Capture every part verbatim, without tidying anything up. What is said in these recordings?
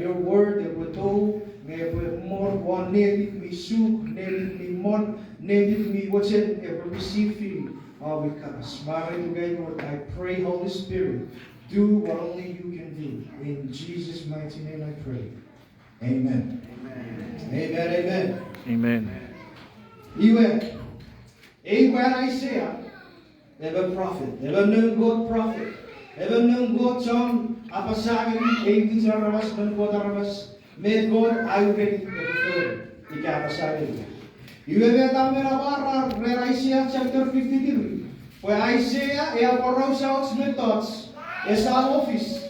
Your word epwe tou, nge epwe mor won neni mi suk, neni mi mon, neni mi mochen, epwe receive-ini om kapas. Mwareiti ngang, Lord, I pray, Holy Spirit, do what only you can do. In Jesus' mighty name I pray. Amen. Amen, amen. Amen. Iwe, ei mwan Isaiah, emon prophet, emon noun Kot prophet, emon noun Kot chon apasa ngeni ei mwichen aramas, noun Kot aramas, met Kot a ureni epwe fori ika apasa ngeni. Iwe met a men amwarar ren Isaiah chapter fifty-three, pwe Isaiah e aporausa och mettoch esamo fis.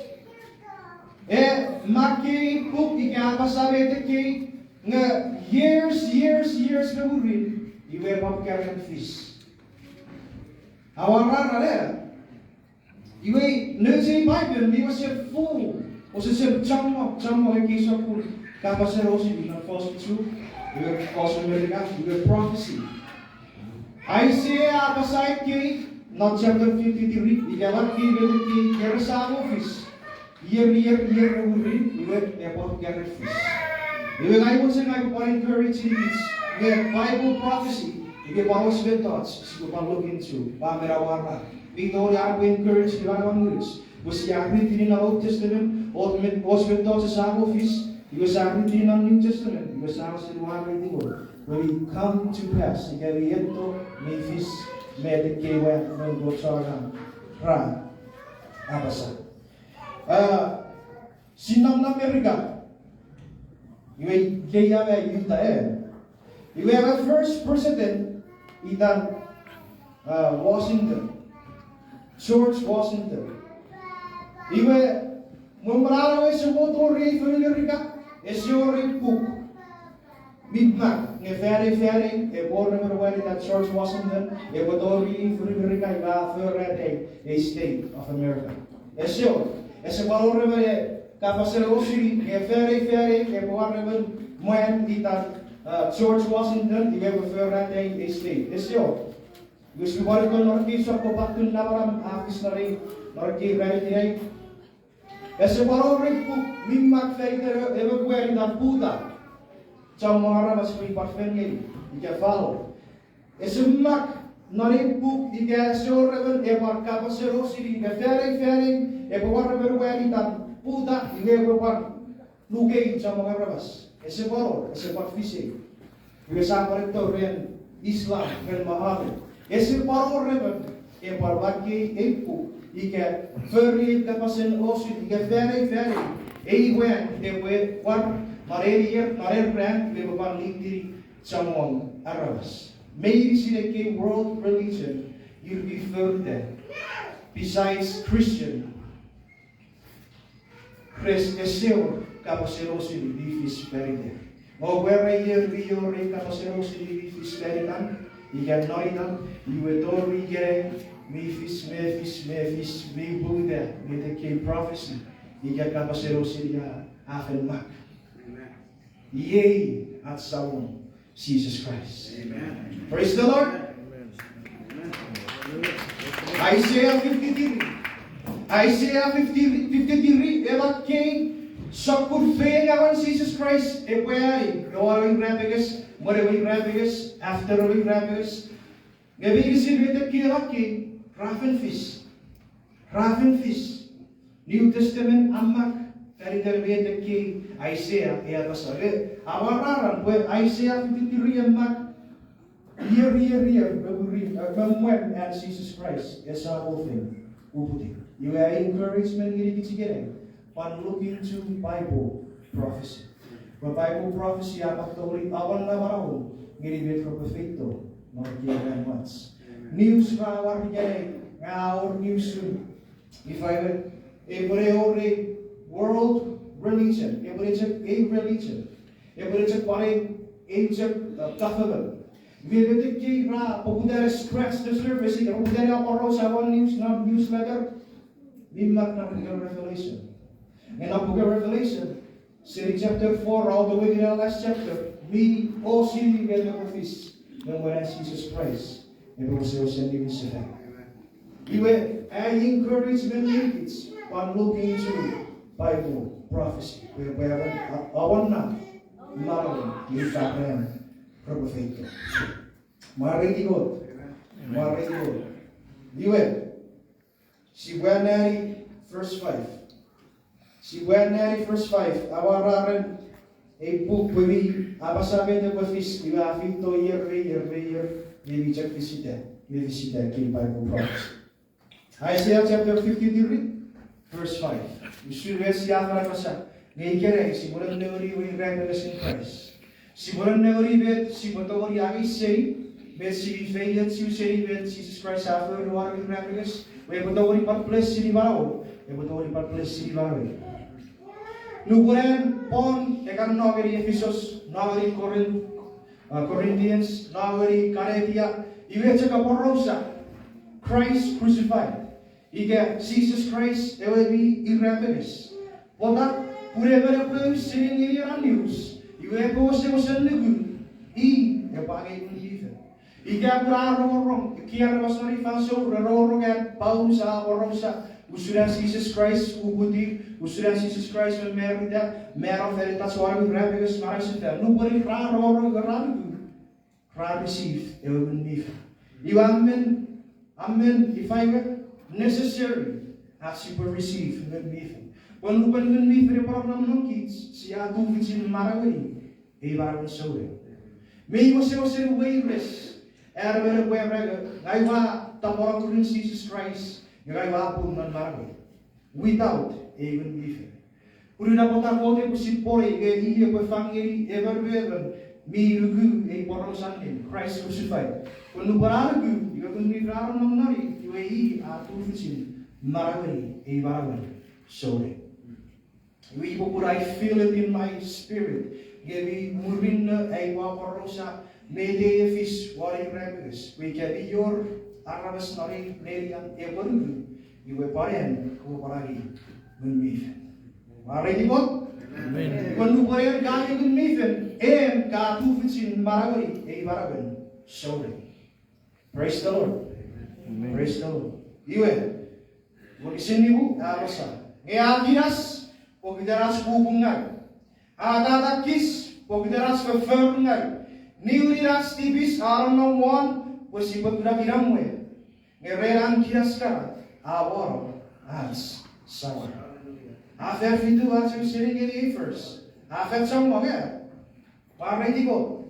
E makkei puk ika apasa met ekkei, nge years, years, years me mwirin, iwe pwan keren fis. Amwarar, e? Iwe, nouch ei Bible mi wesen full, wesewesen chommong, chommong ekkei sokkun kapasen osini non fosun Chuuk, iwe fosun Merika, iwe prophecy. Isaiah a apasa ekkei non chapter fifty-three, ika makkei met ekkei, keren esamo fis. Ier, ier, ier me mwirin, iwe epwe pwan keren fis. Iwe ngang mochen ngang upwe pwan encourage-ini kich, nge Bible prophecy, ika pwan och mettoch sipwe pwan look into, pwan men amwarar. Mi tongeni ar epwe encourage-ini manauen ngunuch, pwe sia ritini non Old Testament, och met, och mettoch esamo fis, iwe sia ritini non New Testament, iwe sia sinei wareiti Kot, pwe mi come to pass, ika mi etto, mi fis, met ekkei mwan noun Kot chon angang ra apasa. A, sia nom non Merika. Iwe ikei a me Utah, e? Iwe ewe first president itan, a, Washington. George Washington. Iwe mwen an ese mwo tori fonu Merika, ese wor ei puk mi mak nge fanei fanei epwe wor emon mwan itan George Washington epwe tori fonu Merika iwe a forata ei State of America. Ese wor, ese pwan wor emon e kapasen osini nge fanei fanei epwe wor emon mwan itan, a, George Washington iwe epwe forata ei state. Ese wor. Iwe sipwe pwan kon non ekkei sokkun pattern namanam a fis non ei, non ekkei ranin ikenai. Ese pwan wor ei puk mi mak fan iten emon mwan itan Buddha. Chommong aramas mi pwan fen ngeni ika follow. Ese mak non ei puk ika ese wor emon epwe pwan kapasen osini ika fanei fanei epwe wor emon mwan itan Buddha iwe epwe pwan nukei chommong aramas. Ese pwan wor, ese pwan fis ei. Iwe sia pwan eto ren Islam, ren Muhammad. Ese pwan wor emon epwe pwan makkei ei puk ika fori ei kapasen osini ika fanei fanei ei mwan epwe war non ei ier, non ei ran, epwe pwan lead-ini chommong aramas. Meinisin ekkei world religion ir mi forata, besides Christian, res ese wor kapasen osini mi fis fan iter. Nge pwe ra ier mi wor ei kapasen osini mi fis fan itan, ika non itan, iwe tori ikenai mi fis me fis me fis mi poputa met ekkei prophecy ika kapasen osini a, a fen mak. Iei ach Samon Jises Kraist. Praise the Lord. Isaiah fifty-three. Isaiah fifty, fifty-three e makkei sokkun feiengawen Jises Kraist epwe ani, ewe irapenges, mwen ewe irapenges, after ewe irapenges. Nge meinisin met ekkei e makkei ra fen fis. Ra fen fis. New Testament a mak fan iten met ekkei Isaiah e apasa. Nge amwararan pwe Isaiah fifty-three e mak ier, ier, ier me mwirin, e, me mwen an Jises Kraist esamo fen uputiw. Iwe ai encouragement ngeni kich ikenai, pwan look into Bible prophecy. Pwe Bible prophecy a pwan tongeni awora manauom ngeni met repwe feito non ekkei ran mwach. News ra war ikenai, nge a wor news un. Ifa ewe, epwe ne wor ei world religion, epwe ne chok ei religion, epwe ne chok pwan ei, ei chok, uh, government. Iwe met ekkei ra poputa ne scratch the surface, ika poputa ne aporausa won news, non newsletter, mi mak non puken Revelation. Nge non puken Revelation, seni chapter four all the way to the last chapter, mi osini met epwe fis me mwen an Jises Kraist epwe wesewesen niwin sefan. Iwe, ai encouragement ngeni kich pwan look into Bible prophecy. Pwe, pwe awan, a-, awan na, manauen, ifa ren, repwe feito. Mwareiti Kot. Mwareiti Kot. Iwe, sipwe anneani verse five. Sipwe anneani verse five. Amwararen ei puk pwe mi apasa met epwe fis, iwe a feito ier me ier me ier, me mi chok fisita, me fisita ekkei Bible prophecy. Isaiah chapter fifty-three, verse five. Usun met sia fen apasa, nge ikenai sipwe nennengeni ewe irapengesin Kraist. Sipwe nennengeni met sipwe tongeni angei seni, met sipwe feiochu seni met Jises Kraist a fori won ewe irapenges, pwe epwe tongeni pwan bless seni manauom, epwe tongeni pwan bless seni manauei. Nupwen Paul e kan no ngeni Ephesus, no ngeni Corinth, uh, Corinthians, no ngeni Galatia, iwe chok a aporausa Christ crucified. Ika Jises Kraist ewe mi irapenges. Pwata? Pun emon epwe ausening ngeni ena news, iwe epwe wesewesen nuku, i epwe angei Ngun mi Fel. Ika pun a rongorong, ekkei aramas non ei fansoun ra rongorong an Paulus a aporausa usun an Jises Kraist uputiw, usun an Jises Kraist me marita, mano fan itach won ewe irapenges, manausefan. Nupwen ra rongorong, ra nuku, ra receive ewe Ngun mi Fel. Iwe a men, a men ifa we, necessary ach sipwe receive Ngun mi Fel. Pwe nupwen Ngun mi Fel epwe nom non kich, sia tufichin manaueni ei manauen souneng. Mi wesewesen weires an emon epwe era, ngang ua tapweno mwirin Jises Kraist, nge ngang ua pung non manauei without ei Ngun mi Fel. Pun ina pwata Kot epwe sipwene, nge i epwe fang ngeni emon me emon mi nuku ei poraus allim, Christ crucified. Pwe nupwen a nuku, iwe Ngun mi Fel a nom non i, iwe i a tufichin manaueni ei manauen souneng. Iwe ipwe pun I feel it in my spirit. Nge mi murinno ai ua aporausa met ei a fis won ei irapenges. Pwe ika mi wor aramas non ei nenian epwe nuku, iwe pwan en kopwe angei Ngun mi Fel. Mwareiti Kot? Amen. Iwe nupwen en ka angei Ngun mi Fel, en ka tufichin manaueni ei manauen souneng. Praise the Lord. Amen. Praise the Lord. Iwe, wokisin nimu a apasa, nge a kinas pokiten ach pupungau. A tatakis pokiten ach fofforungau. Niwinin ach tipis a nonnom won pwe sipwe kuna kinamwe. Nge ren an kinas kana, a wor ach Samon. A fen fitu ach ausening ngeni ei verse. A fen chommong, e? Mwareiti Kot.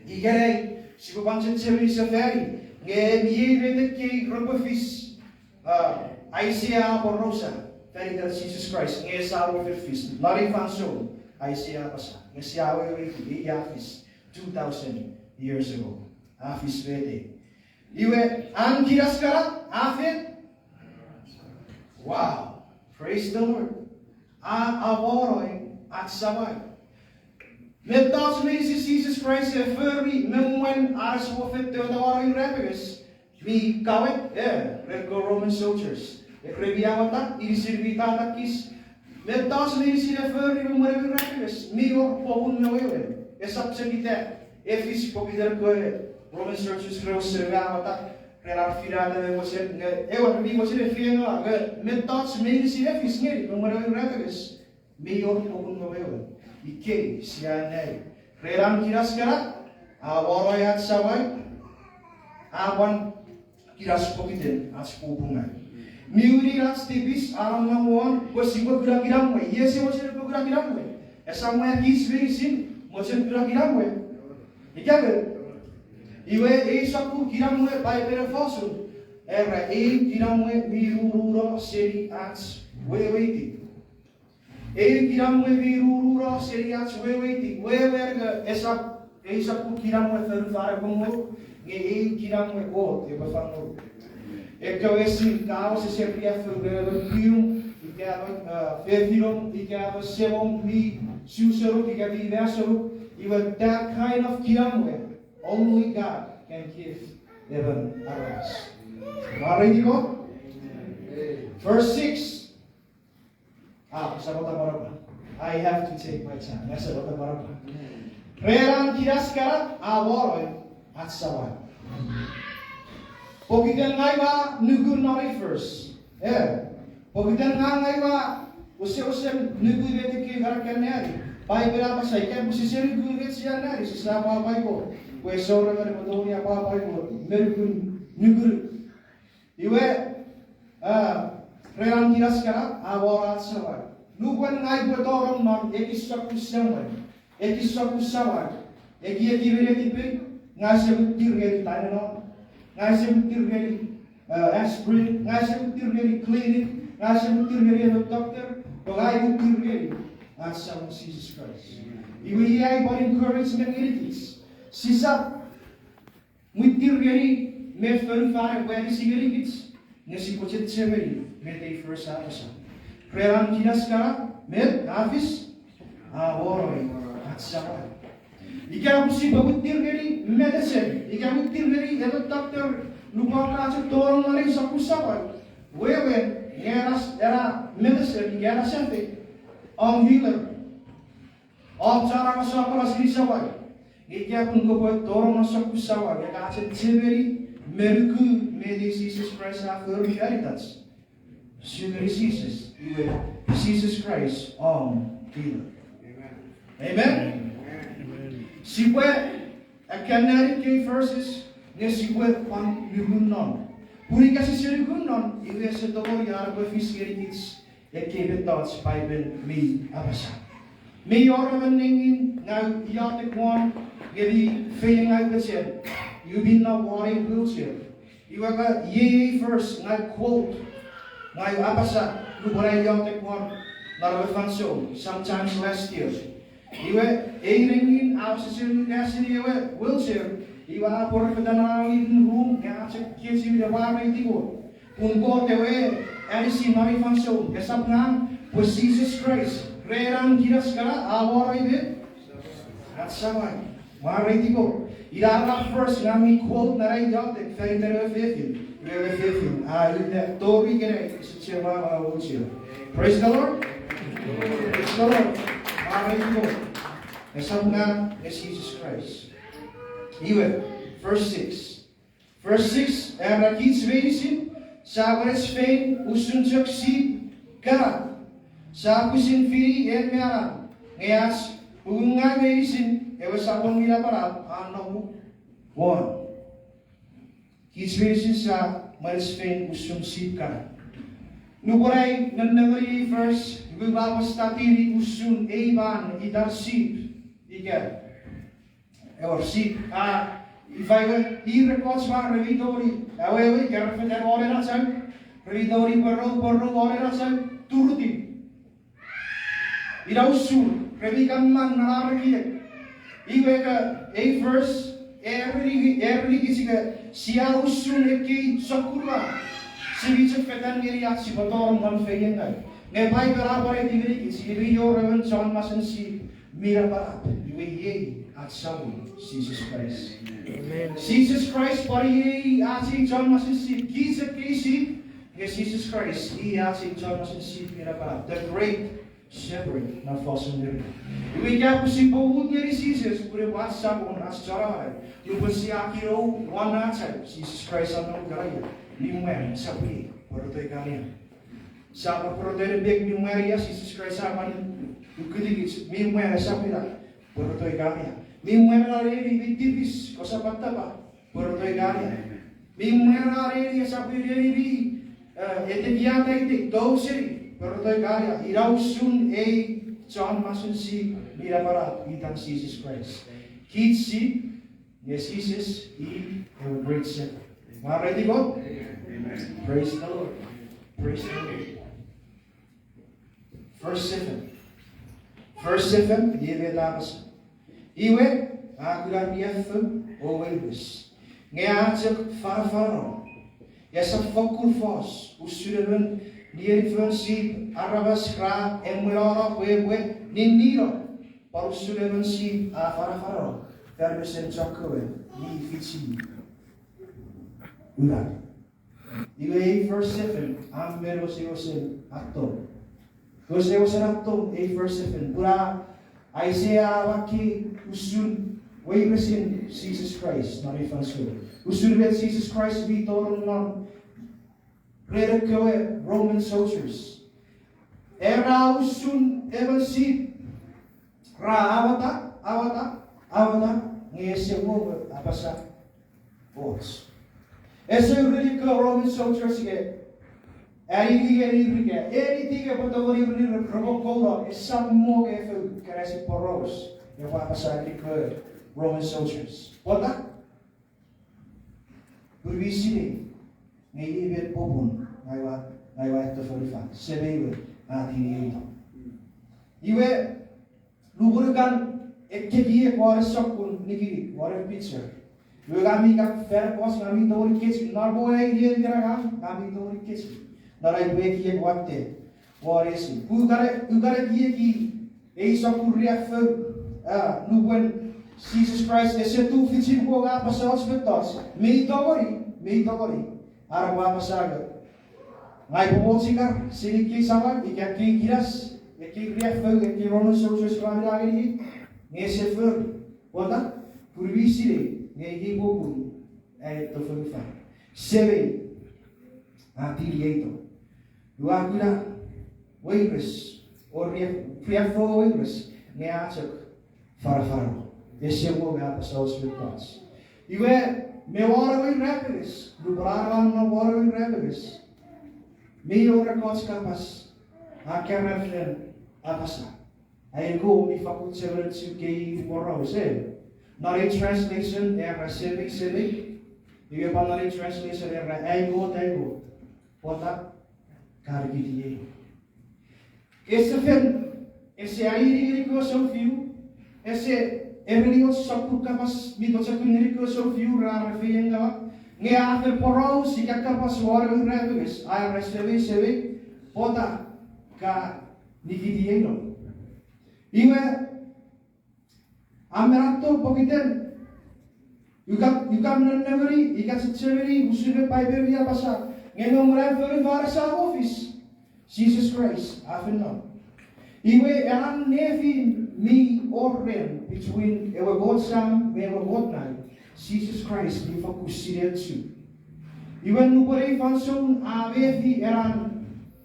Ikenai, sipwe pwan chechemeni sefani, nge mi ei met ekkei repwe fis, uh, Isaiah a aporausa fan iten Jises Kraist, nge esamo fen fis non ei fansoun. Isaiah a apasa, nge sia weweiti, ei a fis two thousand years ago. A fis met ei. Iwe, an kinas kana, a fen. Wow. Praise the Lord. A, a wor ach Samon. Mettoch meinisin Jises Kraist e fori me mwen an epwe feito won ei irapenges, mi kawet, e, ren ekkewe Roman soldiers. Ekkewe mi awata, inisin mi tatakis. Mettoch meinisin e fori me mwen ewe irapenges, mi wor popun me wewen. Esap chok ita, e fis pokiten ekkewe Roman soldiers re wesen awata, ren ar finata me mochen, nge ewe mi mochen e feiengaua, nge mettoch meinisin e fis ngeni me mwen ewe irapenges, mi wor popun me wewen. Ikei sia nai. Ren an kinas kana, a wor ach Samon, a pwan kinas pokiten ach pupungau. Niwinin ach tipis a nonnom won pwe sipwe kuna kinamwe. Iei ese mochen epwe kuna kinamwe? Esap mwo kich meinisin mochen kuna kinamwe, ika met? Iwe ei sokkun kinamwe Paipen e fos usun, era eu kinamwe mi ruruno seni ach weweiti. Eu kinamwe mi ruruno seni ach weweiti. Wewen nge esap, ei sokkun kinamwe fonufan epwe ngonuk, nge eu kinamwe Kot epwe fang ngonuk. Ekkewe sia kaeo seseriafo, ika emon pwium, ika emon, uh, fefinom, ika emon semom mi su senuk, ika mi ma senuk, iwe that kind of kinamwe, only God can give emon aramas. Mwareiti Kot? Verse six. Ah, usap ota pwarapwa. I have to take my time. Usap ota pwarapwa. Ren an kinas kana, a wor ach Samon. Pokiten ngang ua nuku non ei verse. E, pokiten ngang ua Wesewesen nuku met ekkei kana kan anneani. Paipen a apasa ika pwe sise nuku met sia anneani, sise apwapwai Kot. Pwe ese wor emon epwe tongeni apwapwai Kot me nukun nukunuk. Iwe, a, ren an kinas kana a wor ach samau. Nupwen ngang upwe tonong non ekis sokkun semwen, ekis sokkun samau, ekieki me netipei, ngang ese muttir ngeni Tylenol, ngang ese muttir ngeni, a, aspirin, ngang ese muttir ngeni clinic, ngang ese muttir ngeni emon doctor, pwe ngang muttir ngeni ach Samon Jises Kraist. Iwe iei ai pwan encouragement ngenikich. Sisap muttir ngeni met fonufan epwe anisi ngenikich, nge sipwe chechemeni met ei verse a apasa. Ren an kinas kana met a fis, a wor ach samau. Ika pwe sipwe muttir ngeni medicine, ika muttir ngeni emon doctor, nupwen a chok tonong non ei sokkun samau, wewen, nge ena, ena medicine ika ena safei, om healer, om chon angasakala seni samau. Nge ika pun kopwe tonong non sokkun samau nge ka chechemeni me nuku met Jises Kraist a fori fan itach, sumeni Jises, iwe, Jises Kraist om healer. Amen. Sipwe akkanneani ekkei verses, nge sipwe pwan nuku non. Pun ika sise nuku non, iwe ese tongeni ar epwe fis ngenikich ekkei mettoch Paipen mi apasa. Mi wor emon nengin ngang ua iotek won, nge mi feiengau pechen, iwe mi nom won ei wheelchair. Iwe ka iei ei verse ngang quote, ngang apasa nupwen ai iotek won non ewe fansoun, sometimes last year. Iwe, ei nengin a wesesen ngaseni ewe wheelchair, iwe a pworefetan non an living room nge a chok kechiw ne mwareiti Kot. Pun Kot ewe anisi non ei fansoun, esap ngang, pwe Jises Kraist, ren an kinas kana a wor ai met, ach samau. Mwareiti Kot. Ina ena verse ngang mi quote non ai iotek fan iten ewe fefin. Iwe ewe fefin a uta tori ikenai ese chiwen wheelchair. Praise the Lord. Praise the Lord. Mwareiti Kot. Esap ngang nge Jises Kraist. Iwe, verse six. Verse six, era kich meinisin sia weires fein usun chok sip kana. Sia pwisin fini en me anan, nge ach pungun ngang meinisin ewe Samon mi Napanap a nom won. Kich meinisin sia weires fein usun sip kana. Nupwen ai nennengeni ei verse, iwe ua pwan study-ni usun ei man itan sip ika ewe sip, a, ifa ewe, ir ekkoch man re mi tongeni, ewe, ewe, ika re fetan won ena chau, re mi tongeni pworou, pworou won ena chau, turutiw. Ina usun, re mi kan mang non ar ekiek. Iwe ika ei verse, ereni, ereni kich ika sia usun ekkei sokkun ra. Sia mi chok fetan ngeni ach sipwe tonong non feiengau. Nge Paipen a pwan aiti ngeni kich, iwe mi wor emon chon masen sip mi napanap, iwe iei ach Samon Jises Kraist. Jises Kraist pwan iei ach ei chon masen sip, kich ekkei sip, nge Jises Kraist i ach ei chon masen sip mi napanap, the great shepherd non fosun Merika. Iwe ika pwe sipwe mut ngeni Jises pun epwe ach Samon, ach chon amanau, nupwen sia kinou won ach chau, Jises Kraist a nom kana ia, mi mwan, esap i, pwe repwe tongeni kana ia. Sia pwan pworato ne pek mi mwan ia, Jises Kraist a pwan ukkutikich mi mwan, esap ina, pworato ika ia. Mi mwan ena neni mi tipis, kosap attapa, pworato ika ia. Mi mwan ena neni esap neni mi, e, etekiata ite, tou seni, pworato ika ia. Ina usun ei chon masen sip mi napanap itan Jises Kraist. Kich sip, nge Jises i ewe great shepherd. Mwareiti Kot? Praise the Lord. Praise the Lord. Verse seven. Verse seven, iei met a apasa. Iwe, a kuna riaffou o weires. Nge a chok fanafanano. Esap fokkun fos, usun emon nienifon sip aramas ra emwenono pwe epwe ninnino. Pwan usun emon sip a fanafanano fan mesen chokkewe mi fichi unan. Iwe ei verse seven a men wesewesen atong. Wesewesen atong ei verse seven. Pun a Isaiah a makkei usun weiresin Jises Kraist non ei fansoun. Usun met Jises Kraist mi tonong non ren ekkewe Roman soldiers. Era usun emon sip, ra awata, awata, awata, nge ese wor apasa och. Ese ureni ekkewe Roman soldiers nge, ani ngeni ir ika, anything epwe tongeni ir repwe kouno, esap mo nge efou, ika ese poraus, epwe apasa ngeni ekkewe Roman soldiers. Pwata? Pun mi sinei, nge iei met popun, ngang ua, ngang ua eto fonufan, semei we a tinieito. Iwe, nupwen kan ekkekiek won ei sokkun nikinik, won ei picture. Iwe ngang mi kan fan ekkoch, ngang mi tongeni kechiw, non mo ai iei ira ngang, ngang mi tongeni kechiw. Non ai pwe ekiek watte, won ese. Pun kan, pun kan ekieki ei sokkun riaffou, a, nupwen Jises Kraist ese tufichin pwe a apasa och mettoch, mi tongeni, mi tongeni, a apasa nge, ngang upwe chikar seni ekkei samau, ika ekkei kinas, ekkei riaffou, ekkei Roman soldiers ra mina ngeniei, nge ese fori. Pwata? Pun mi sinei, nge iei popun, a eto fonufan, semei a tinieito. Ua kuna weires, o riaffou weires, nge a chok fanafanano. Ese wor apasa och mettoch. Iwe, me won ewe irapenges, nupwen a nom non won ewe irapenges, mi wor ekkoch kapas a keran ren apasa. Ai ko mi fakkun chemeni chukei poraus, e. Non ei translation era semei, semei. Iwe pwan non ei translation era ai Kot, ai Kot, pwata ka nikitiei? Ese fen, ese aiti ngeni ekkewe sounfiu, ese ereni och sokkun kapas mi pochokun ngeni ekkewe sounfiu ra, ra feiengaua, nge a fen poraus ika kapas won ewe irapenges, a era semei, semei, pwata ka nikitieino? Iwe, a men atto pokiten, ika, ika nennengeni, ika chechemeni usun met Paipen mi apasa, nge non ena fonufan ese wor fis, Jises Kraist a fen nom. Iwe ena nefi mi wor ren between ewe Kot Sam me ewe Kot Nau, Jises Kraist mi fokkun sineochu. Iwe nupwen ei fansoun a mefi ena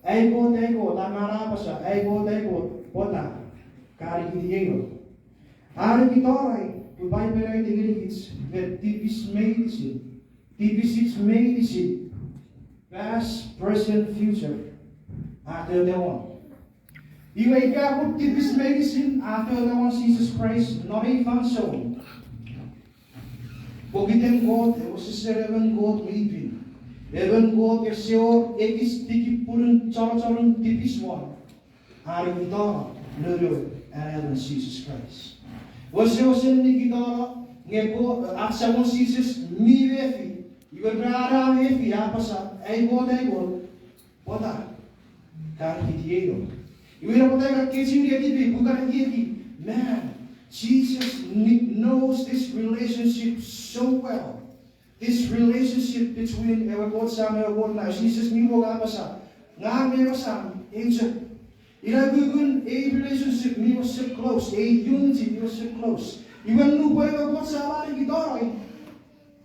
ai Kot, ai Kot, a men apasa, ai Kot, ai Kot, pwata ka nikitieino? A nikitano, pwe Paipen a aiti ngenikich pwe tipis meinisin, tipisich meinisin, past, present, future, a tota won. Iwe ika pun tipis meinisin a tota won Jises Kraist non ei fansoun, pokiten Kot ewe wesewesen emon Kot mi pin, emon Kot ese wor ekis tikipwunun chonochonun tipis won, a nikitano Noun we, anaemon Jises Kraist. Wesewesen nikitano, nge Kot, ach Samon Jises mi mefi, iwe ra mefi, apasa, ai Kot, ai Kot, pwata ka nikitieino? Iwe ina pwata ka kechiw netipei pun ka ekieki, man, Jesus kn-, knows this relationship so well. This relationship between ewe Kot Sam me ewe Kot Nau. Jises mi wor apasa, ngang me ewe Sam, eu chok. Ina ukukun ei relationship mi wesewesen close, ei unity mi wesewesen close. Iwe nupwen ewe Kot Sam a nikitano,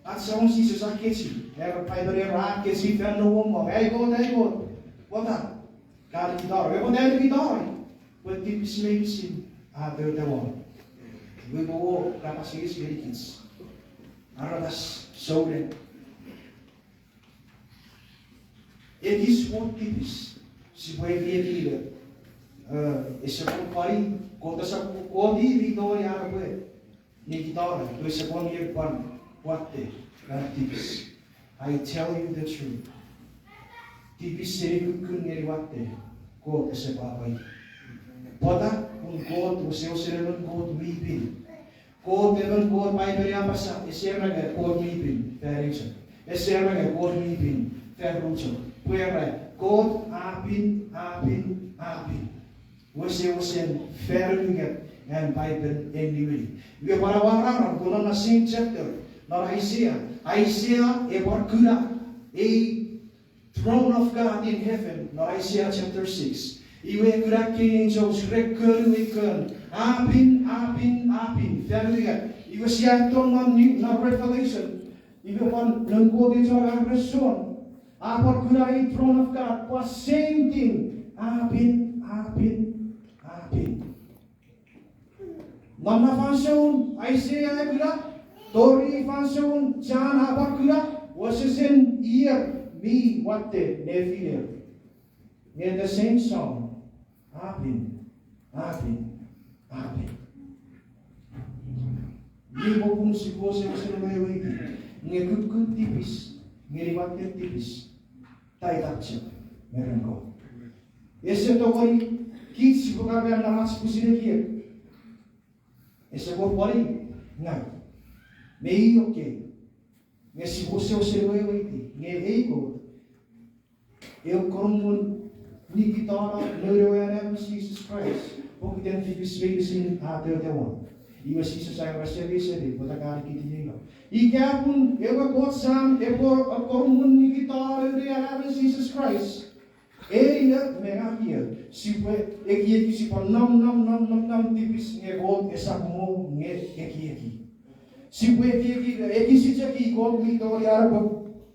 ach Samon Jises a kechiw, era Paipen era a kechiw fan nowomo, ai Kot, ai Kot, pwata ka nikitano? Ewe pwata a nikitano, pwe tipis meinisin a tota won. Iwe pwe wor kapas eis ngenikich, aramas souneng. Ekis wor tipis, sipwe ekieki ika, e, ese pwan pwari, Kot esap, Kot i mi tongeni an epwe nikitano, pwe ese pwan ir pwan watte ena tipis. I tell you the truth. Tipis seni kukkun ngeni watte, Kot ese pwapwaiti. Pwata? Pun Kot wesewesen emon Kot mi pin. Kot emon Kot Paipen a apasa, ese era nge Kot mi pin fan eu chok. Ese era nge Kot mi pin fan ru chok. Pwe era Kot a pin, a pin, a pin. Wesewesen fan unungat an Paipen a niwini. Iwe pwan a wararan, pwe non na same chapter, non Isaiah. Isaiah epwe kuna ei throne of God in heaven, non Isaiah chapter six. Iwe kuna ekkei angels re konu ei kon, a pin, a pin, a pin fan unungat. Iwe sia tonong non Revelation, iwe pwan non Kot ei chon ar reson, a pwan kuna ei throne of God, pwan same thing, a pin, a pin, a pin. Non na fansoun Isaiah a kuna, tori fansoun John a pwan kuna, wesewesen ier mi watte nefiner. Nge the same song, a pin, a pin, a pin. Iei popun sipwe wesewesen weweiti, nge kukkun tipis ngeni watten tipis, taitach chok me ren Kot. Ese tongeni kich sipwe kapean namach pwisin ekiek. Ese pwan pwari ngang. Me i okay. Nge sipwe wesewesen weweiti, nge ei Kot, ewe Kot mi nikitano Noun we Anaemon Jises Kraist, pokiten tipis meinisin a tota won. Iwe Jises a era, seni, seni, pwata ka nikitano? Ika pun ewe Kot Sam epwe akkom mi nikitano Noun we Anaemon Jises Kraist, ei me ngang, sipwe ekieki sipwe nom, nom, nom, nom, nom tipis nge Kot esap mo nge ekieki. Sipwe ekieki, ekis chok i Kot mi tongeni an epwe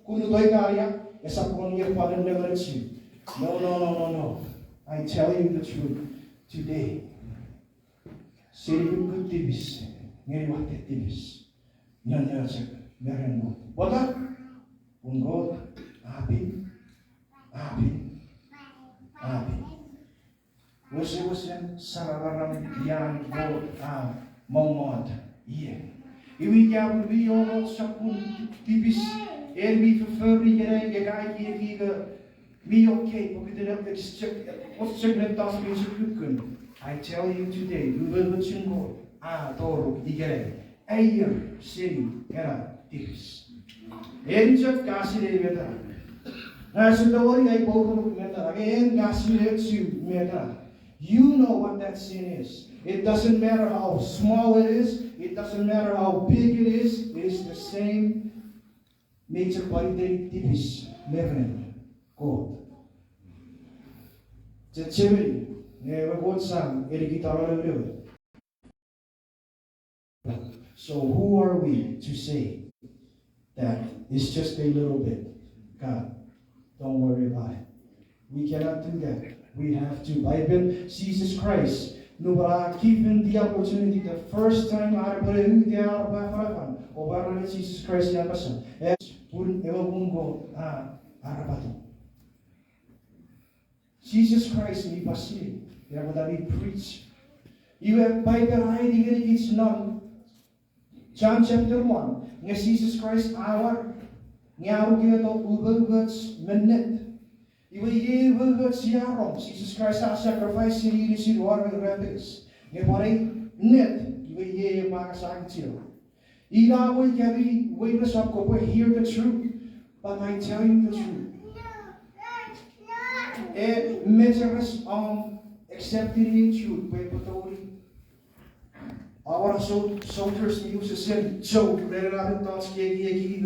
kunu toi karia, esap kon ie pwan nengeni chok. No, no, no, no, no. I tell you the truth today. Seni kukkun tipis ngeni watte tipis, nonno chok me ren Kot. Pwata? Pun Kot a pin, a pin, a pin. Wesewesen saramaram ian Kot a mommot ie. Iwe ika pun mi oro sokkun tipis, en mi fofori ikenai, ika ekieki, mi okay pokiten ekis chok, ekis chok mettoch mi chok kukkun. I tell you today, umoumochun Kot a toruk ikenai, aier seni ena tipis. En chok ka sinei met a, nge ese tongeni ai pourunuk met a, nge en ka sinei chu met a. You know what that sin is. It doesn't matter how small it is, it doesn't matter how big it is, it is the same. Mi chok pwan iteni tipis me ren Kot. Chechemeni, nge ewe Kot Sam a nikitano Noun we. So who are we to say that it's just a little bit? God, don't worry about it. We cannot do that. We have to. Paipen Jises Kraist, nupwen a given the opportunity the first time, a epwe uta ar afanafan, o pwarata Jesus Christ a apasa, e, pun ewe muun Kot a arapato. Jesus Christ mi pwan sinei, ina pwata mi preach. Iwe Paipen a aiti ngenikich non John chapter one, nge Jesus Christ a war, nge a nuketo umoumoch me ennet. Iwe iei umoumoch sia rong, Jesus Christ a sacrifice seni inisin won ewe irapenges. Nge pwan ennet, iwe iei ewe mangas a kichino. Ina we kami weires, kopwe hear the truth, but I tell you the truth. E mecheres om accept the truth pwe epwe tongeni, our so-, soldiers mi wesewesen chou ren ena mettoch ke ekieki,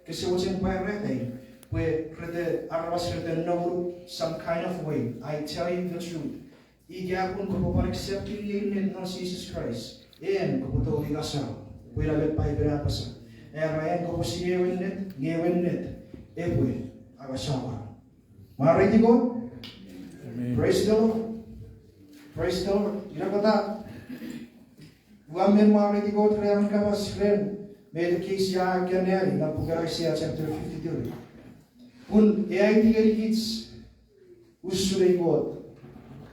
kese mochen pwarata, pwe rete aramas rete nongonuk some kind of way. I tell you the truth. Ika pun kopwe pwan accept iei ennet non Jesus Christ, en kopwe tongeni ngaseno, pwe ina met Paipen a apasa. Era en kopwe sinei ewe ennet, nge ewe ennet epwe angaseno. Mwareiti Kot? Praise the Lord. Praise the Lord. Ina pwata ua men mwareiti Kot ren an kapas ren met ekkei sia kan anneani non puken Isaiah chapter fifty-three. Pun e aiti ngenikich usun ei Kot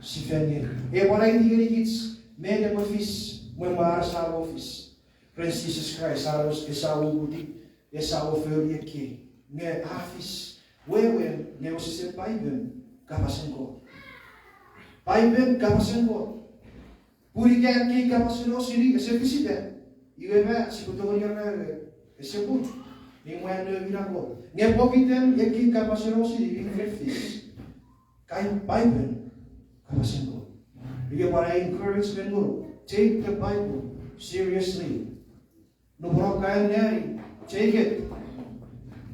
si fen ngeni. E pwan aiti ngenikich met epwe fis mwen mwares a mo fis ren Jesus Christ, a mo, esamo uputiw, esamo fori ekkei. Nge a fis wewen nge wesewesen Paipen kapasen Kot. Paipen kapasen Kot. Pun ika ekkei kapasen osini ese fis ita, iwe ma sipwe tongeni era ese pung, mi mwan noun we Kot. Nge pokiten ekkei kapasen osini mi fen fis, kai Paipen kapasen Kot. Ika pwan ai encouragement ngonuk, take the Bible seriously. Nupwen ka anneani, take it.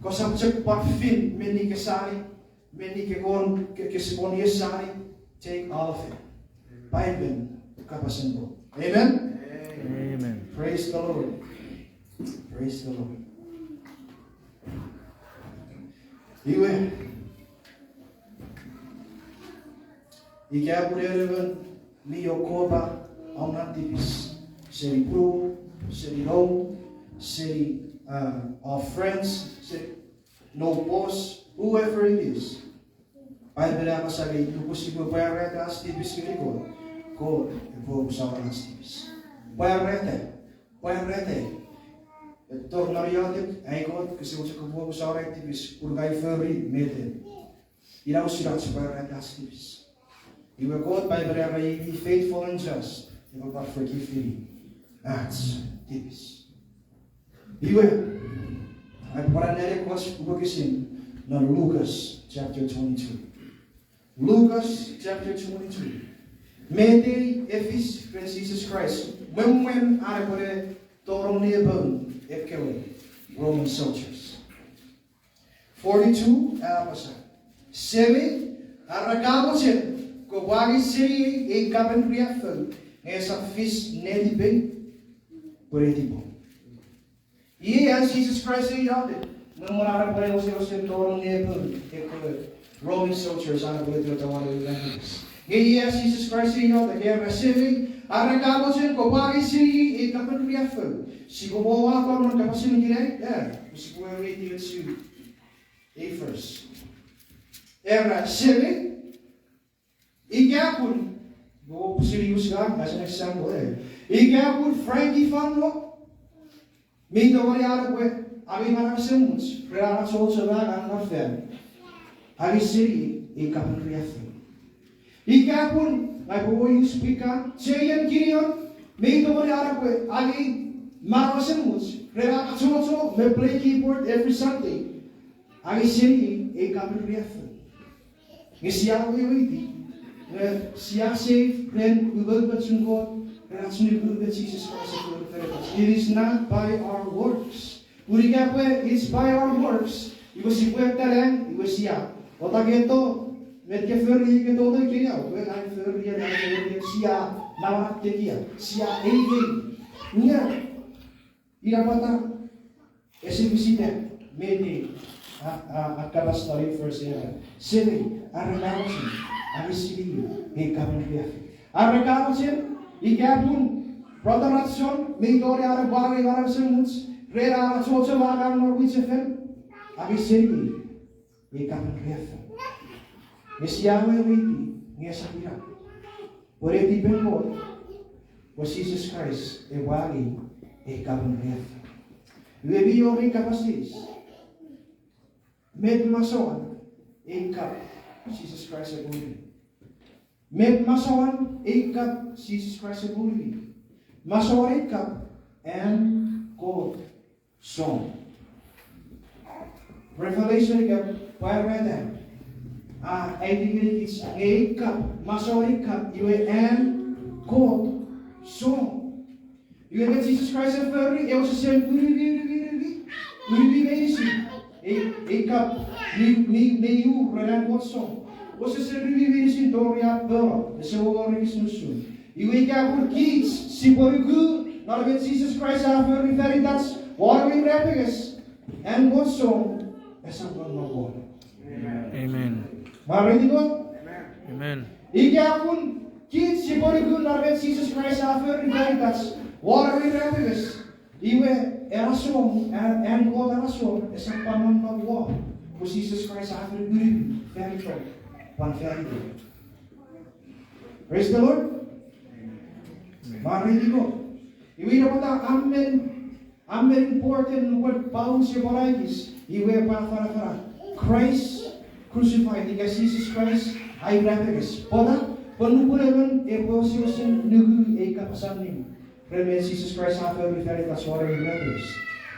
Kosap chok pwan fin menni ke sani, menni ke kon, ke, kese kon ie sani, take all of it. Paipen kapasen Kot. Amen? Amen. Praise the Lord. Praise the Lord. Iwe, Ika pun en emon mi okkopa om na tipis, seni pun, seni nom, seni, uh, our friends, seni no boss, whoever it is. Paipen a apasa nge ika pwe sipwe pwarata ach tipis ngeni Kot, Kot epwe omusano ach tipis. Pwarata, pwarata. Tori non iotek, ai Kot, kose mochen kopwe omusano ai tipis, pun ngang ua fori met en. Ina usun ach pwarata ach tipis. Iwe Kot, Paipen a era, i faithful and just, epwe pwan forgive-ini ach tipis. Iwe, ai pwan anneani ekkoch wokisin non Lucas chapter twenty-two. Lucas chapter twenty-two. Met ei a fis ren Jises Kraist, mwemwen an epwe tonong nepoun ekkewe Roman soldiers. Forty-two, a apasa, Semei, are ka mochen kopwe angei seniei ei kapen riaffou, nge esap fis netipei pwe netipom. Iei an Jises Kraist ei iotek, mwemwen an epwe wesewesen tonong nepoun ekkewe Roman soldiers an epwe etiwa towau ewe irapenges. Nge iei an Jises Kraist ei iotek, era, Semei, are ka mochen kopwe angei seniei ei kapen riaffou. Sipwe mo uwei non kapasen ikenai, e, sipwe weweiti ewe Jises. Ei verse. Era, Semei, ika pun, no, sipwe use ngang as an example, e. Ika pun Frankie Fanlo mi tongeni an epwe angei manau esemuch ren an achocho me angang non fan, angei seniei ei kapen riaffou. Ika pun, ngang upwe use pika, Jay and Gideon mi tongeni an epwe angei manau esemuch ren an achocho me play keyboard every Sunday, angei seniei ei kapen riaffou. Nge sia weweiti nge sia save ren umoumochun Kot, ren ach nuku me Jises Kraist a fori fan itach. It is not by our works. Pun ika pwe it's by our works, iwe sipwe tanang, iwe sia otaketo, met ke fori ika toto ikeniau, pwe ai fori, ai fori, sia namanam tekia, sia ei ei. Nge ina pwata ese fis ita met ei a, a, a kapas non ei verse era, Semei, are ka mochen angei seniei ei kapen riaffou. Are ka mochen, ika pun Brother Hudson mi tongeni an epwe angei manau esemuch ren an achocho me angang non mwichefen, angei seniei ei kapen riaffou. Nge sia weweiti nge esap ina. Pwe netipen Kot, pwe Jises Kraist epwe angei ei kapen riaffou. Iwe mi wor ei kapas eis, met masouan ei kap Jises Kraist epwe uri? Met masouan ei kap Jises Kraist epwe uri? Masouan ei kap an Kot song. Revelation ika pwarata a aiti ngenikich nge ei kap, masouan ei kap, iwe an Kot song. Iwe met Jises Kraist a fori, e wesewesen unumi, unumi, unumi, unumi meinisin. Ei, ei kap mi, mi, mi ur ren an Kot song. Wesewesen unumi meinisin tori a poro, ese wor ekis nusun. Iwe ika pun kich sipwe nuku non met Jises Kraist a fori fan itach won ewe irapenges, an Kot song esap pwan nom won. Amen. Mwareiti Kot? Amen. Ika pun kich sipwe nuku non met Jises Kraist a fori fan itach won ewe irapenges, iwe ena song, an, an Kot ena song esap pwan nom won, pwe Jises Kraist a fori unumi fan itom, pwan fan itom. Praise the Lord. Mwareiti Kot. Iwe ina pwata a men, a men important nupwen Paulus epwe write-ini, iwe epwe afanafana Christ crucified, ika Jises Kraist a irapenges. Pwata? Pwe nupwen emon epwe wesewesen nuku ei kapas allim ren met Jises Kraist a fori fan itach won ewe irapenges,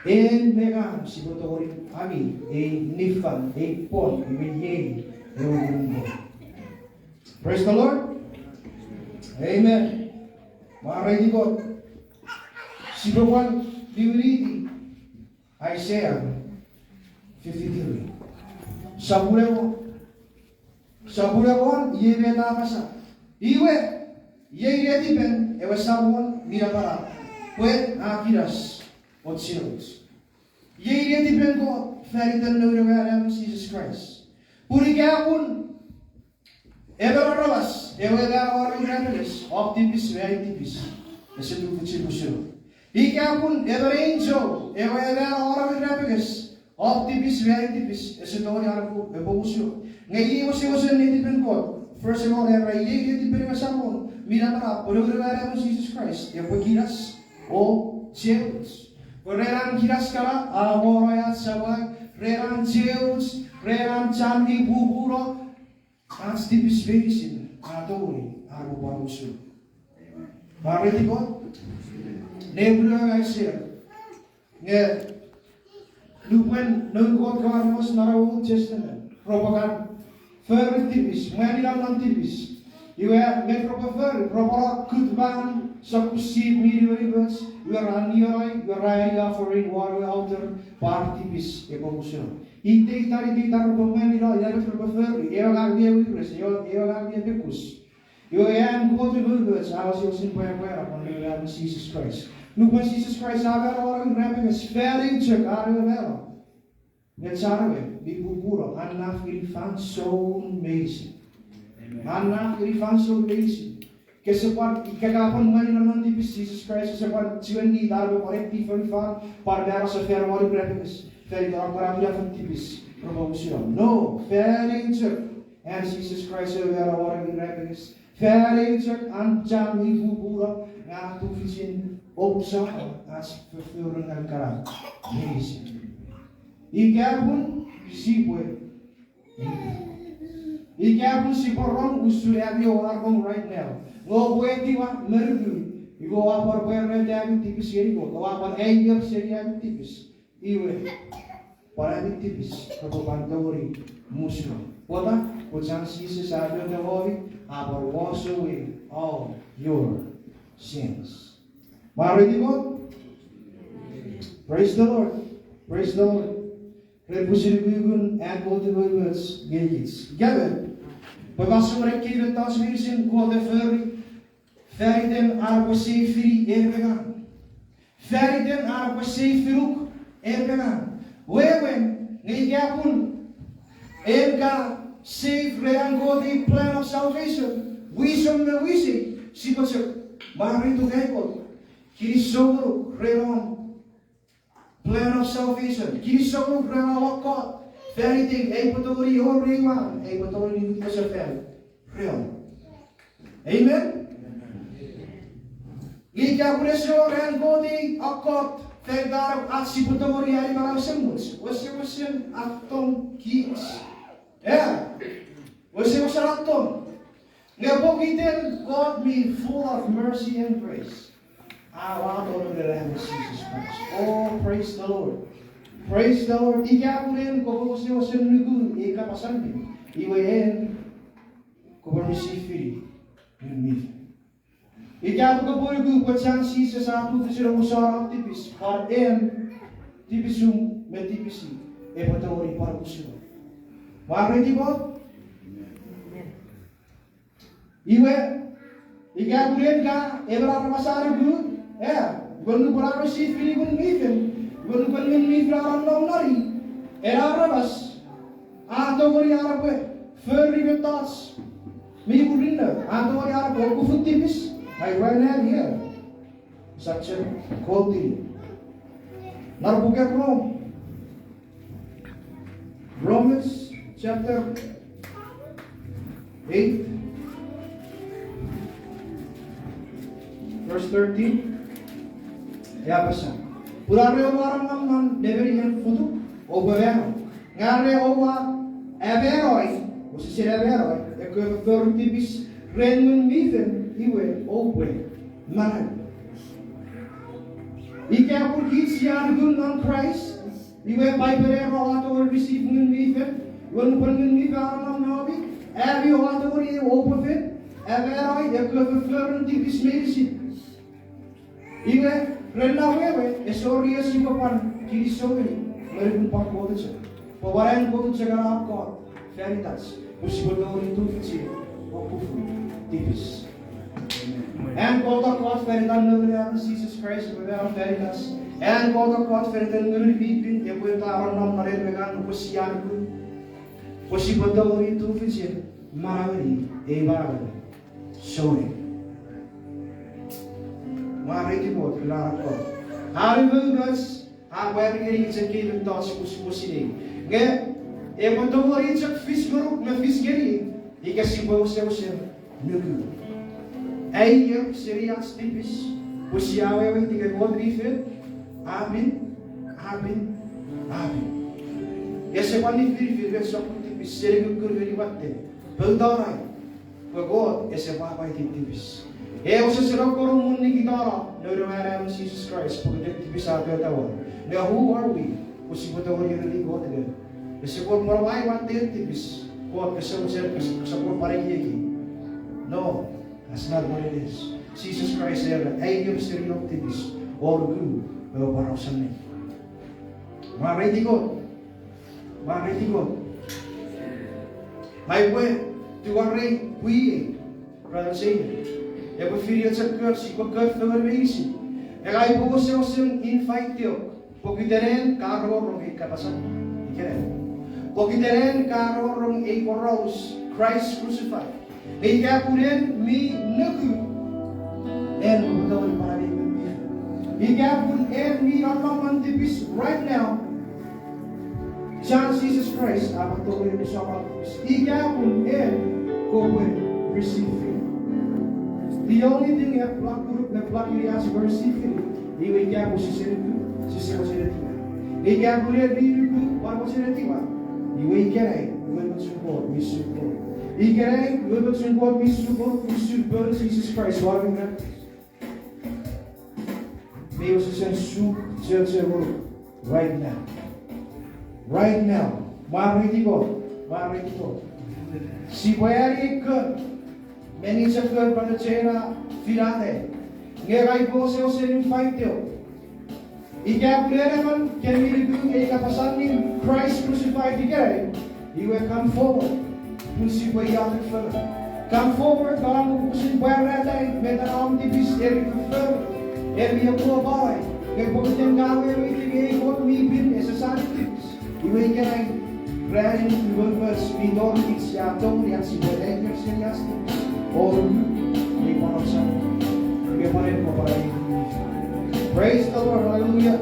en me ngang sipwe tongeni angei ei niffang, ei pwon, iwe iei ewe Muun Kot. Praise the Lord. Amen. Mwareiti Kot. Sipwe pwan niwiniti Isaiah fifty-three. Sopun engon. Sopun engon, iei met a apasa. Iwe, iei netipen ewe Samon mi Napanap, pwe a kinas och sinoch. Iei netipen Kot fan iten Noun we Anaemon Jises Kraist. Pun ika pun Emon aramas ewe a mano won ewe irapenges, om tipis me ai tipis, ese tufichin musuno. Ika pun emon angel ewe a mano won ewe irapenges, om tipis me ai tipis, ese tongeni an epwe, epwe musuno. Nge iei wesewesen netipen Kot. First of all, era iei netipen ewe Samon mi napanap, pwe Noun we Anaemon Jises Kraist epwe kinas o cheuch. Pwe ren an kinas kana a monoi ach samau, ren an cheuch, ren an chan mi pupuno, ach tipis meinisin a tongeni an epwe pwan musuno. Mwareiti Kot? Nepwin ewe ngang sia. Nge nupwen noun Kot kewe aramas non ewe Old Testament repwe kan fori tipis, mwanino non tipis, iwe met repwe fori? Repwe no kut man sokkun sip mi nimenimoch, iwe ra nionoi, iwe ra ani offering won ewe altar, pwan tipis epwe musuno. Iteitan, iteitan repwe mwanino, ina met repwe fori, ewe ngang mi weires, ewe, ewe ngang mi pekus. Iwe an Kot umoumoch a wesewesen pwapwa pwan ewe Noun we Anaemon Jises Kraist. Nupwen Jises Kraist a mano won ewe irapenges, fan eu chok an ewe mano, nge chan ewe mi pupuno a naf ngeni fansoun meinisin. A naf ngeni fansoun meinisin. Kese pwan, ika ka pwan mwanino non tipis, Jises Kraist ese pwan chiwen need an epwe pwan eti fonufan, pwan mano sefan won ewe irapenges, fan iten ar pwan a kuna fan tipis repwe musuno. No, fan eu chok an Jises Kraist ewe a mano won ewe irapenges, fan eu chok an chan mi pupuno, nge a tufichin omusano ach fofforun ngang kana meinisin. Ika pun sipwe, ika pun sipwe rong usun ami oua rong right now, nge oupwe etiwa me nuku, iwe oua pwan pwarata ami tipis ngeni Kot, oua pwan aier seni ami tipis, iwe pwan ami tipis repwe pwan tongeni musuno. Pwata? Pwe chan Jises a fotowori, a pwan wash away all your sins. Mwareiti Kot? Praise the Lord. Praise the Lord. Ren pwisin ukukun an Kot umoumoch ngenikich. Ika met, pwe masouen ekkei mettoch meinisin Kot e fori fan iten an epwe save-ni en me ngang. Fan iten an epwe save-nuk en me ngang. Wewen, nge ika pun en ka save ren an Kot ei plan of salvation, wisom me wisei, sipwe chok mwareituk ai Kot, kinisou ngonuk ren om plan of salvation, kinisou ngonuk ren om kokkot, fan iten ai upwe tongeni wor ei man, ai upwe tongeni niwinsefanito ren. Amen? Ika pun ese wor an Kot ei kokkot fan itan ach sipwe tongeni ani manau esemuch, wesewesen attong kich. E, wesewesen attong. Nge pokiten God mi full of mercy and grace, a wato Noun we Anaemon Jises Kraist. Oh, praise the Lord. Praise the Lord. Ika pun en kopwe wesewesen nuku ei kapas allim, iwe en kopwe receive-ni Ngun mi Fel. Ika pun kopwe nuku pwe chan Jises a tufichin omusano tipis, pwan en tipisum me tipisi epwe tongeni pwan omusuno. Mwareiti Kot? Iwe, ika pun en ka emon aramas a nuku, e, iwe nupwen a receive-ni Ngun mi Fel, iwe nupwen Ngun mi Fel a nonnom non i, ena aramas a tongeni an epwe fori mettoch mi murinno, a tongeni an epwe okufu tipis, I ran out here. Sap chok continue. Non puken Rom. Romans chapter eight, verse thirteen. E apasa, pun are oua nonnom non nemenien futuk, oupwe mano. Nge are oua amanoi, wesewesen amanoi, ekkewe fofforun tipis ren Ngun mi Fel, iwe oupwe manau. Ika pun kich sia nuku non Kraist, iwe Paipen a era oua tongeni receive Ngun mi Fel, iwe nupwen Ngun mi Fel a nonnom non ami, ami oua tongeni, oupwe fen amanoi ekkewe fofforun tipis meinisin. Iwe, ren na wewe, ese wor ion sipwe pwan kinisou ngeni, nge nukun pwan Kot chok. Pwe pwan an Kot chok ena kokkot fan itach, pwe sipwe tongeni tufichin okufu tipis. An Kot kokkot fan itan Noun we Anaemon Jises Kraist epwe mano fan itach. An Kot kokkot fan itan Ngun mi Pin epwe ita nonnom non en me ngang nupwen sia nuku, pwe sipwe tongeni tufichin manaueni ei manauen souneng. Mwareiti Kot, ina akkom. An umoumoch a pwari ngeni chok ei mettoch sipwe sinei. Nge epwe tongeni chok fis ngonuk me fis ngeni ika sipwe wesewesen nuku. Aier seni ach tipis pwe sia weweiti nge Kot mi fen, a pin, a pin, a pin. Ese pwan nifinifin met sokkun tipis seni kukkun ngeni watte. Poutano pwe Kot ese pwapwaiti tipis. E wesewesen okkono mwo nikitano Noun we Anaemon Jises Kraist pokiten tipis a tota won. Nge who are we pwe sipwe tongeni ereni Kot nge ese kon pwan wai watten tipis, Kot kese mochen, kese, kese kon pwan ekieki. No, that's not what it is. Jises Kraist era, aier seni om tipis o nuku me oupwe pwan ausening. Mwareiti Kot. Mwareiti Kot. Ngang upwe tuarei pwiei, brother Xavier. Epwe fini chok kor, sipwe kor fengen meinisin. Ngang upwe wesewesen invite-ok pokiten en ka rongorong ei kapas allim ikenai. Pokiten en ka rongorong ei poraus, Christ crucified. Nge ika pun en mi nuku, en kopwe tongeni pwan angei Ngun mi Fel. Ika pun en mi nonnom non tipis right now, chan Jises Kraist a pwan tongeni pwan nonnom non tipis. Ika pun en kopwe receive it. The only thing that block, that block ach sipwe receive it, iwe ika pun sise nuku, sise mochen etiwa. Ika pun en mi nuku, pwan mochen etiwa, iwe ikenai umoumochun Kot mi sukun. Ikenai umoumochun Kot mi sukun, mi sukun Jises Kraist won Ngun mi Fel. Mi wesewesen suk church ngonuk right now. Right now. Mwareiti Kot. Mwareiti Kot. Sipwe ani kon, meni chok kon, brother Jena, finata. Nge ngang upwe wesewesen invite-ok. Ika pun en emon ken mi nuku ei kapas allim, Christ crucified ikenai, iwe come forward. Pun sipwe iotek fengen. Come forward, non om wokisin pwarata, met om tipis eri foffor, eri epwe pwapwa, nge pokiten ka weweiti nge ei Kot mi pin ese sani tipis. Iwe ikenai, ranin umoumoch mi tori kich sia tongeni ach sipwe aier seni ach tipis o nuku ei poraus allim. Iwe pwan en kopwe pwan angei Ngun mi Fel. Praise the Lord, hallelujah.